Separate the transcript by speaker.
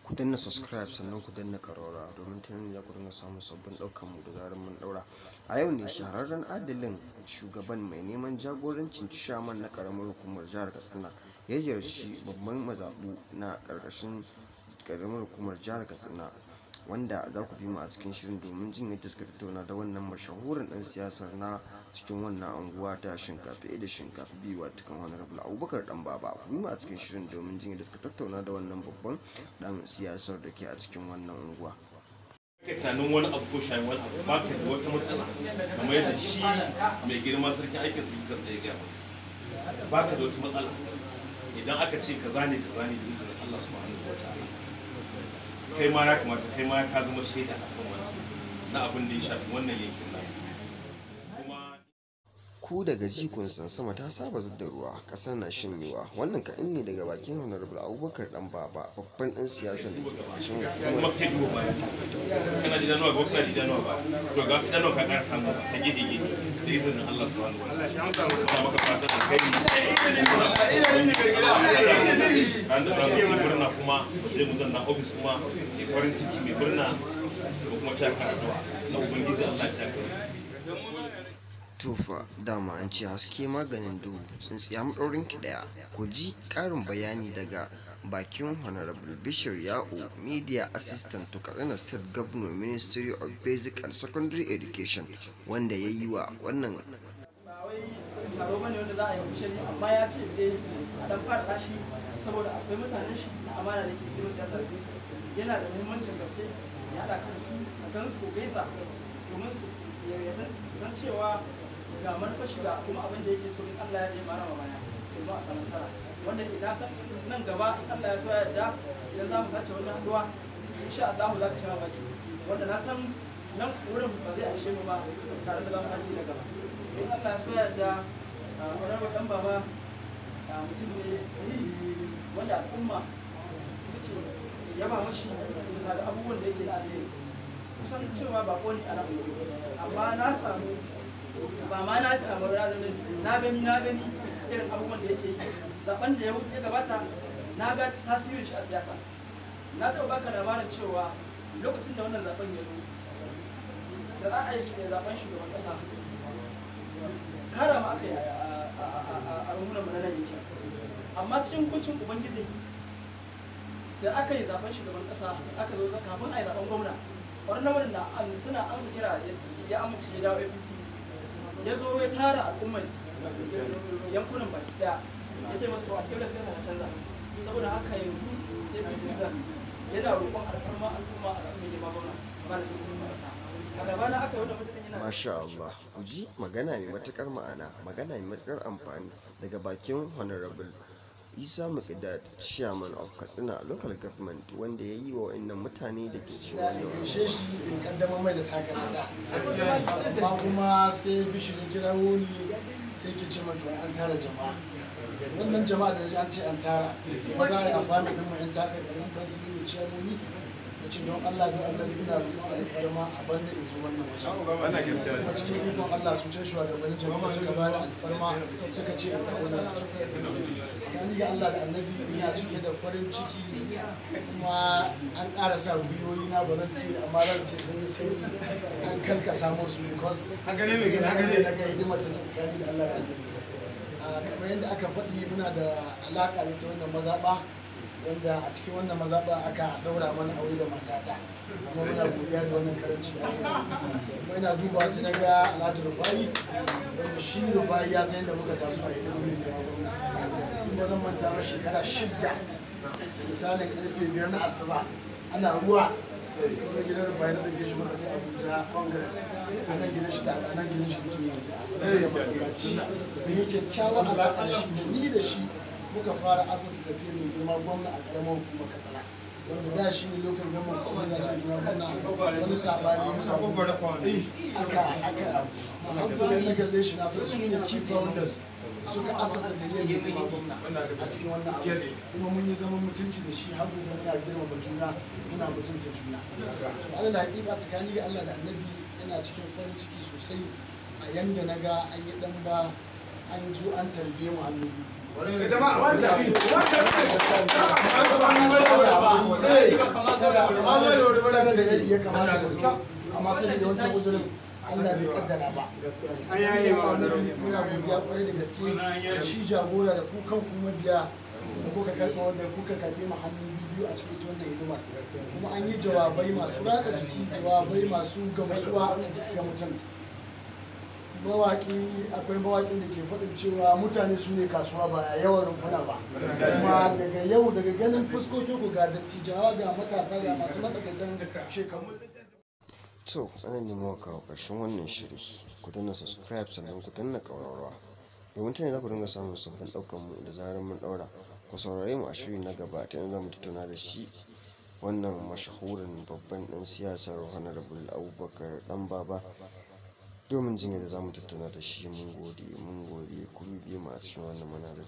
Speaker 1: Ku danna subscribe sannan ku danna ƙararrawa domin ta nan ne za ku dinga samun sabbin ɗaukan mu da zarar mun ɗaura. A yau ne shahararren adalin shugaban mai neman jagorancin chairman na ƙaramar hukumar jihar Katsina ya ziyarci babban mazaɓu na ƙarƙashin ƙaramar hukumar jihar Katsina, wanda za ku bi mu a cikin shirin domin jin yadda suka tattauna da wannan mashahurin ɗan siyasar na cikin wannan anguwa ta Shinkafi A da Shinkafi B, watakan Honorable Abubakar Dan Baba. Ku bi mu a cikin shirin domin jin yadda suka tattauna da wannan babban ɗan siyasar da ke a cikin wannan unguwa.
Speaker 2: Kai tunanin wani abu ko shayin wani abu, ba ka da wata matsala, kamar yadda shi mai girma sarki aikin sarki kan tsaye gaya, ba ka da wata matsala. Idan aka ce kaza ne, kaza ne, da izinin Allah subhanahu wa ta'ala. Kai ma ya kamata kai ma ka zama shaida akan wannan na abin da ya shafi wannan yankin nan kuma.
Speaker 1: Ku daga ji kun san sama ta saba zub da ruwa, ƙasa na shanyewa. Wannan kaɗan ne daga bakin Honorable Abubakar Dan Baba, babban ɗan siyasar da ke ƙarƙashin
Speaker 2: kuma
Speaker 1: hukumar.
Speaker 2: Kai duba baya, kana da idanuwa gaba, kana da idanuwa ba, to ga su idanuwa ka ƙara samu ta gefe gefe, da izinin Allah subhanahu wa ta'ala. Ina maka fatan alkhairi. Ran da za mu murna kuma zai mu zanna ofis kuma mai farin ciki, mai murna da kuma ta ka addu'a na ubangiji Allah ta ka.
Speaker 1: Tofa, dama an ce haske maganin duhu, tsintsiya maɗaurin ki ɗaya. Ku ji ƙarin bayani daga bakin Honorable Bishir Ya'u, Media Assistant to Katsina State Governor, Ministry of Basic and Secondary Education, wanda ya yi wa wannan
Speaker 3: Ba wai taro bane wanda za a yi officially, amma ya ce dai a dan faɗaɗa shi saboda akwai mutanen shi na amana da ke hidimar siyasa da su. Yana da muhimmancin gaske ya haɗa kan su, a gan su, ko gaisa, domin su su san cewa ga manufar shiga kuma abin da yake so in Allah ya yi mara ma baya domin a samu nasara, wanda idan san nan gaba in Allah ya so ya yarda, idan za mu sace wannan haɗuwa, insha Allah za ka sha mamaki, wanda na san nan wurin ba zai aishe mu ba tare da za mu sace na gaba in Allah ya so ya yarda. Honorable Dan Baba mutum ne sahihi wanda al'umma suke yaba mashi bisa da abubuwan da yake da alheri. Kusan cewa bako ne a nan, amma na samu, ba ma na samu ranar, na gani irin abubuwan da yake yi. Zaben da ya wuce ya gabata, na ga tasirin shi a siyasa. Na taɓa baka labarin cewa lokacin da wannan zaben ya zo, da za a yi zaben shugaban ƙasa, kara ma aka yi a runhunan mu na nan yankin, amma cikin hukuncin ubangiji da aka yi zaben shugaban kasa, aka zo kafin a yi zaben gwamna, wani lamarin na suna amsa kira, ya amince ya dawo APC, ya zo ya tara al'ummar yankunan baki daya, ya ce masu to alƙiblar sai na canza, saboda haka yanzu APC zan yana roƙon alfarma al'umma a zaɓen mai girma gwamna malam a gabana aka yi wannan mutum yana
Speaker 1: Masha Allah, ku ji magana mai matuƙar ma'ana, magana mai matuƙar amfani daga bakin Honorable Isa Muqdad, Chairman of Katsina Local Government, wanda ya yi wa wa'annan mutane da ke cikin
Speaker 4: Da
Speaker 1: wannan
Speaker 4: gaishe shi in kaddamar mai da takarata, amma kuma sai Bishir ya kirawo ni, sai ke ce mata an tara jama'a. Wannan jama'a da ji an ce an tara kuma za a yi amfani din mu yan takarkarin kansu ne, ciyamomi, ya ce don Allah don annabi ina roƙon alfarma a banna in zo wannan wajen. Kuma cikin ikon Allah su can shugabannin jami'a suka bani alfarma, suka ce in taho nan wajen. Tsakani ga Allah da annabi, ina cike da farin ciki kuma an ƙara sa gwiwoyi na, ba zan ce, amma zan ce sun yi sanyi, an kalkasa musu, because ne na ga hidimar take tsakani ga Allah da annabi. Kamar yadda aka faɗi, muna da alaƙa da ta wannan mazaɓa, wanda a cikin wannan mazaɓa aka ɗaura mana aure da matata, kuma muna godiya da wannan karamci da aka yi. Kuma ina duba sai na ga Alhaji Rufai, wanda shi Rufai ya san yadda muka taso a hidimar mai girma gwamna. In ba zan manta ba, shekara 6, misalin karfe 5 na asuba, ana ruwa, zo gidan Rufai na ɗauke shi muka je Abuja Congress, a nan gidan shi da a nan gidan shi da ke kusa da masallaci. Mun yi kyakkyawar alaƙa da shi, da ni da shi muka fara asasa tafiyar mai girma gwamna a ƙaramar hukumar Katsina, wanda da shi ne lokacin government coordinator na mai girma gwamna. Wani saɓani ya samu aka amma har gobe na kalle shi, na san su ne key founders suka asasa tafiyar mai girma gwamna a cikin wannan abu. Kuma mun yi zaman mutunci da shi, har gobe muna girmama juna, muna mutunta juna. So alal haƙiƙa, tsakani ga Allah da annabi, ina cikin farin ciki sosai a yanda na ga an yi dan ba an zo an tarbe mu hannu biyu. 9:30 ya kamata da zo, amma saboda wancan uzurin Allah bai kaddara ba. Annabi, muna godiya kwarai da gaske da shi jagora da ku kanku mabiya da kuka karɓa, wanda kuka karɓe mu hannu biyu a cikin ita wannan hidimar. Kuma an yi jawabai masu ratsa jiki, jawabai masu gamsuwa ga mutum. Mawaƙi, akwai mawaƙin da ke faɗin cewa mutane su ne kasuwa, ba yawan rumfuna ba. Kuma daga yau, daga ganin fuskokin ku, ga dattijawa, ga matasa, ga masu matsakaitan shekaru.
Speaker 1: To, tsanan ne muka kawo ƙarshen wannan shiri. Ku danna subscribe sannan ku danna ƙararrawa. Domin ta ne za ku dinga samun sabbin ɗaukan mu da zarar mun ɗaura. Ku saurare mu a shiri na gaba ta yanzu za mu tattauna da shi wannan mashahurin babban ɗan siyasar, Honorable Abubakar Ɗan Baba, domin jin yadda za mu tattauna da shi. Mun gode, mun gode. Ku bibiye mu a cikin wannan manhajar.